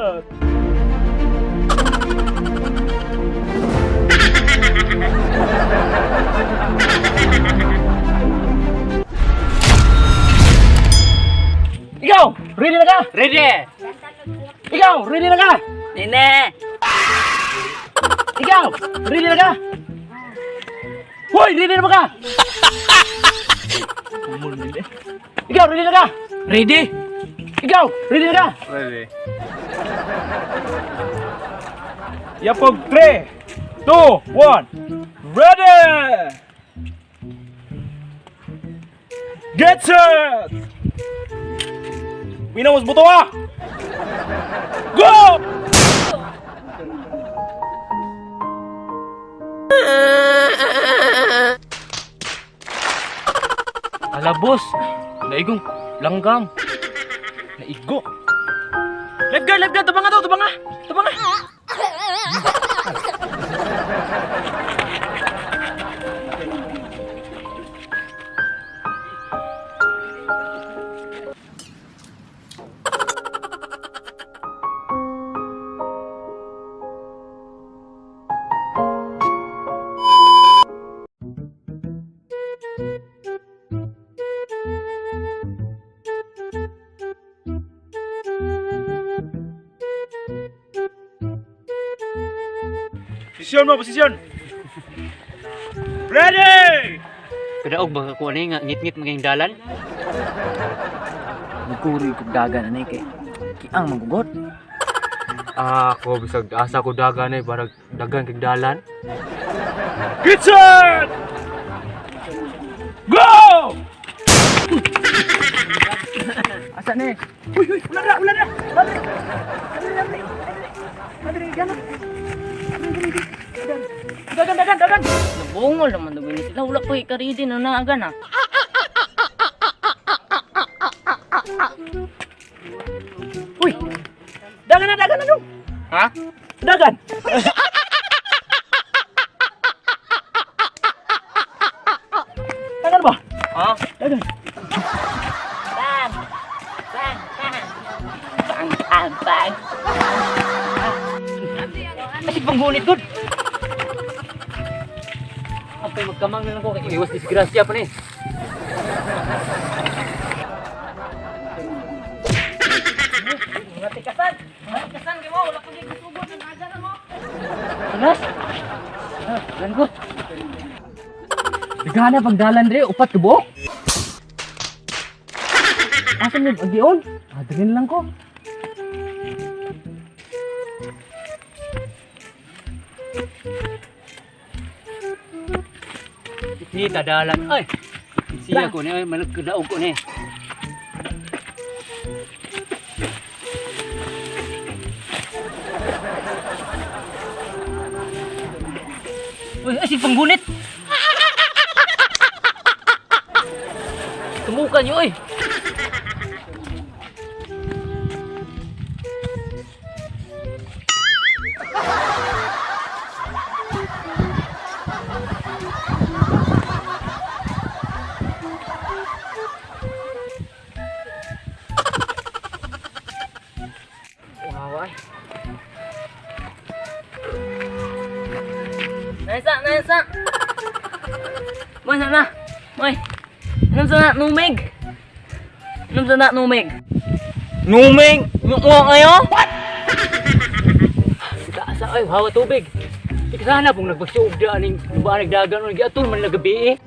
Set! Ikaw, ready na ka? Ready! Ikaw, ready na ka? Nene! Ikaw, ready na ka? Hoy, ready na ba ka? Ikaw, ready na ka? Ready? Ikaw, ready na ka? Ready. Yapog 3, 2, 1, ready! Get set! Winamos buto ah! Go! Ala, boss. Naigong langgam. Naigo. Lifeguard, lifeguard, tabanga to, tabanga. Tabanga. Posisyon mo, posisyon! Ready! Kadaog ba ko ani nga ngit-ngit maging dalan? Nagkuri kog dagan anay kay kiang manggugot. Ah, ko bisag asa ko dagan ay barag dagan kag dalan. Get set! Go! Asa ni? Uy, uy, ulan na, ulan na. Madre. Madre, madre. Madre, gana. Dagan, dagan, dagan. Nabungol naman daw ni sila. Wala ko ikaridi na naagan ah. Uy. Dagan na, dagan na dong. Ha? Dagan. Dagan ba? Ha? Dagan. Bang! Bang! Bang! Bang! Bang! Bang! Asig panggunit gud. Apay magkamang na lang ko kay iwas disgrasya pa ni. Mga tikasan! Mga tikasan kayo mo! Wala ko gigusugod na naagan na mo! Alas. Ah, langgot. Nagana pagdalan dre upat tubo. Asa mo agion? Ah, dalhin lang ko. Ni tadalan ay. Siya ko ni ay malagkadaog ko ni. Uy, ay si panggunit. Tumukan niyo oy. Wow ay. Nasa! Nasa! Moy sana! Moy! Inom sana numig! Inom sana numig! Numig! Nuo kayo? Asa ay hawa tubig. Ikasana pong nagbagsuog da aning ba nagdagan o giatol man nagabi eh.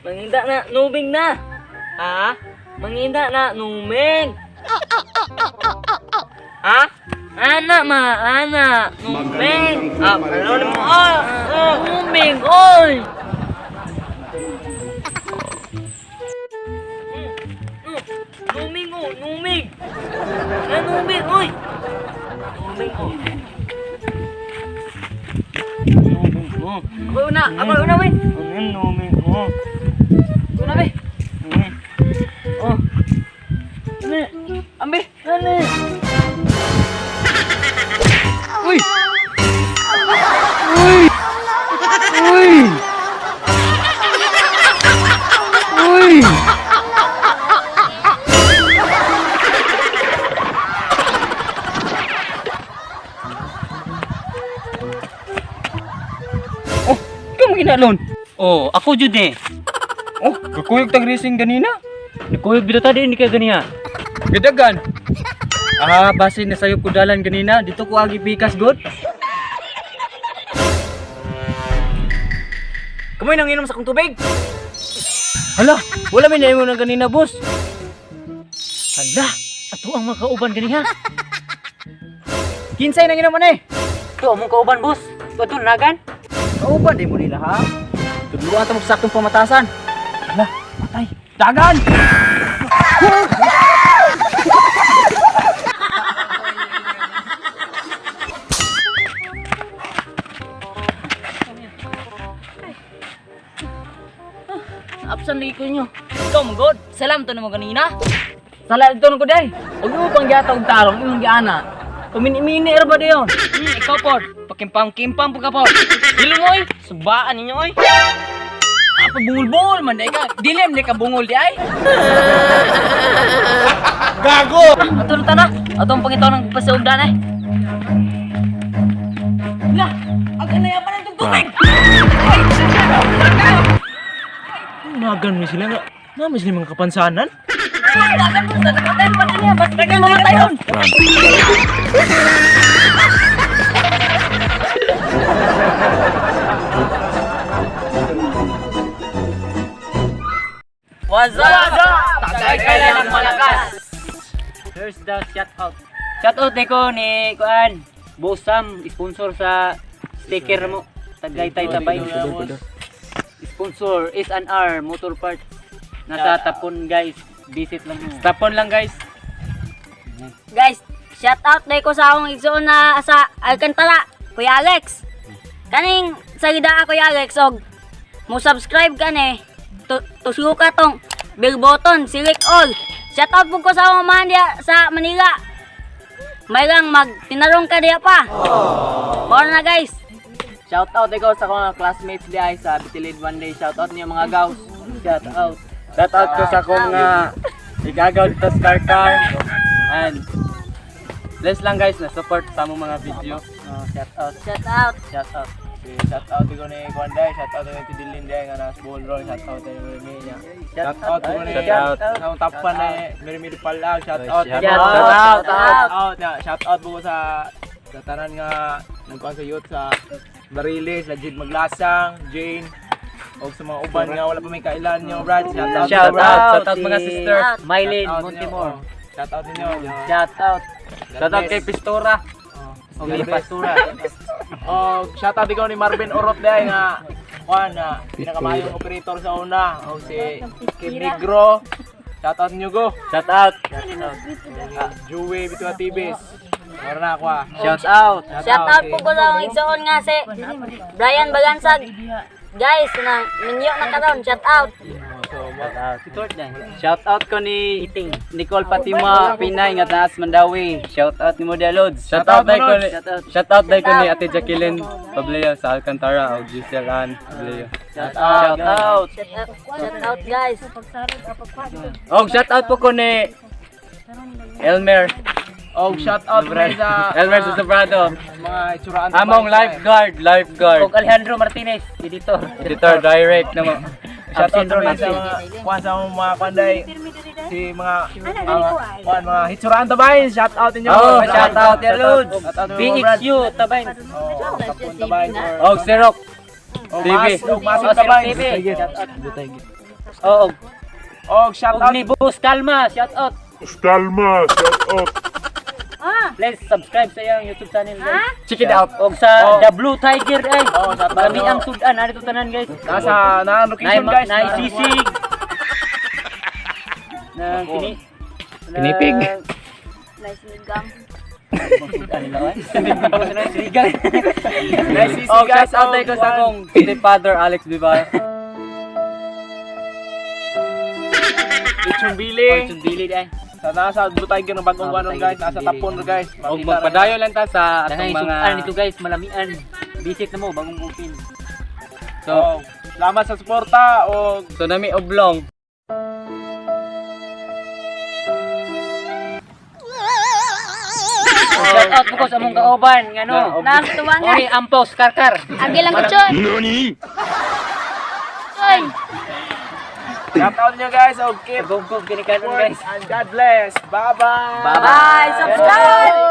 Manginda na, numig na! Ha? Manginda na, numig! Ha? Ana ma, ana, numig! Ah, ano mo? Ah, ah, numig, oy! Numig, oh, numig! Ah, numig, oy! Numig, oh. Numig, oh. Ako una, ako una, wait! Numig, oh. Ako na, be. Oh. Ano? Ambe, ano? Uy! Uy! Uy! jud ni. Oh, kakuyog tag racing ganina. Nikuyog bitaw ta di ni kay ganiha. Gidagan. Ah, base na sayo kudalan ganina. Dito ko agi pikas god. Kamoy nang inom sa akong tubig. Hala, wala may naimo na ganina, boss. Hala, ato ang mga kauban ganiha. Kinsay nang inom eh? To among kauban, boss. To ato nagan. Kauban di mo nila ha. Tudluan ta mo saktong pamatasan. Hala, patay. Dagan! Absan lagi ko nyo. Ikaw mo god. Salam to na mo ganina. Sala dito ko day. Huwag mo pang giata og tarong imong giana. Pamini-mini ra ba dayon? Ikaw pod. Pakimpam-kimpam pud ka pod. Dilo mo oy. Subaan ninyo oy. Apa bungol-bungol man day ka. Dilim di ka bungol di ay. Gago! Ato na tana. Ato ang pangitaw ng pasaugdan eh. La, ang kanayaman ng tubig. Nagan mo sila nga. Nami sila mga kapansanan. Dagan mo sa nakatayo pa niya. Basta ka mamatayon. What's up? Tagay kailan malakas. Here's the shout out. Shout out ko ni kuan Boss Sam, sponsor sa sticker mo. Tagaytay Tabay. Sponsor S&R Motor Parts. Nasa Tapon guys. Visit lang mo. Tapon lang guys. Guys, shout out dahil ko sa akong igsoon na sa Alcantara, Kuya Alex. Kaning sa gida Kuya Alex og mo subscribe ka ni tusuka tong bell button, select all. Shout out po ko sa akong amahan diya sa Manila. May lang mag tinarong ka diya pa. Mao na guys. Shout out ikaw sa mga classmates di ay sa Bitilid One Day. Shout out niyo mga gaws. Shout out. Shout out ko sa akong nga igagaw dito sa car car. And bless lang guys na support sa among mga video. Oh, shout out. Shout out. Shout out. Shout out ko ni Kwanday, shout out ni Tidilin day nga nas Bolron, shout out ni Remy niya. Shout out ko ni Shout out. Sa akong tapan ni Mirmir Palag, shout out. Shout out. Shout Shout out. out. Ya, shout out po sa tanan nga nagkuan sa youth sa Bariles, sa Jid Maglasang, Jane, o sa mga uban nga wala pa may kailan niyo, Brad. Shout out. Shout Brad. out, shout out mga sister. Mylene Shout out ninyo, Montemor. oh. Shout out ninyo. Shout out. Shout out kay Pistora. Og Pastura. Oh, shout out ikaw ni Marvin Orot day nga kuan na pinakamayong operator sa una o si Kim Negro. Shout out niyo go. Shout out. Juwe Bitua TVs. Meron na ako ah. Shout out. Shout out po ko sa akong igsoon nga si Brian Bagansag. Guys, na minyo na karon, shout out. Shout out ko ni Nicole Fatima Pinay nga taas Mandawi. Shout out ni Modia Lods. Shout out dai ko ni Shout out dai ko ni Ate Jacqueline Pableo sa Alcantara o Giselle Ann Pableo. Shout out. Shout out. Shout out guys. Og shout out po ko ni Elmer. Oh, shout out rin sa Elmer sa Sobrado. mga itsuraan. Among lifeguard, lifeguard. Og Alejandro Martinez, editor. Editor direct namo. Shout out rin sa mga kuan sa mga kuan day. Si mga kuan mga hitsuraan tabay. Shout out ninyo. Oh, shout out ya Lods. Shout out ninyo, Brad. BXU Tabay. Oh, Kapun tabay. Og Serok. Oh, TV. Mas, Oh, tabay. TV. Oh, og Oh, shout og out. ni Boss Kalma, shout out. Kalma, shout out. Please subscribe sa iyang YouTube channel guys. Check it out. Og sa The Blue Tiger ay. Oh, shout out. Marami ang sudan narito tanan guys. Nasa na location guys. Nay sisig. Na kini Pinipig. Nice sinigang. Sinigang. Nice sisig Og guys. shout out dai ko sa akong stepfather Alex Bibar. Lechon Bili. Dili ay. Sa nasa Blue Tiger ng bagong Ah, kuan Blue guys, Tiger, nasa Lechon tapon Bili. guys. Og magpadayon lang ta sa atong Dahil mga sudan ito guys, malamian. Visit na mo bagong open. So, salamat sa suporta og So nami oblong. Shout out po ko sa among kauban ngano. Nang tuwangan. Ori Ampos Karkar. Agi lang ko, Choy. Nani? Oy. Shout out nyo guys. Og keep Go go kini kanon guys. and God bless. Bye-bye. Bye. Subscribe.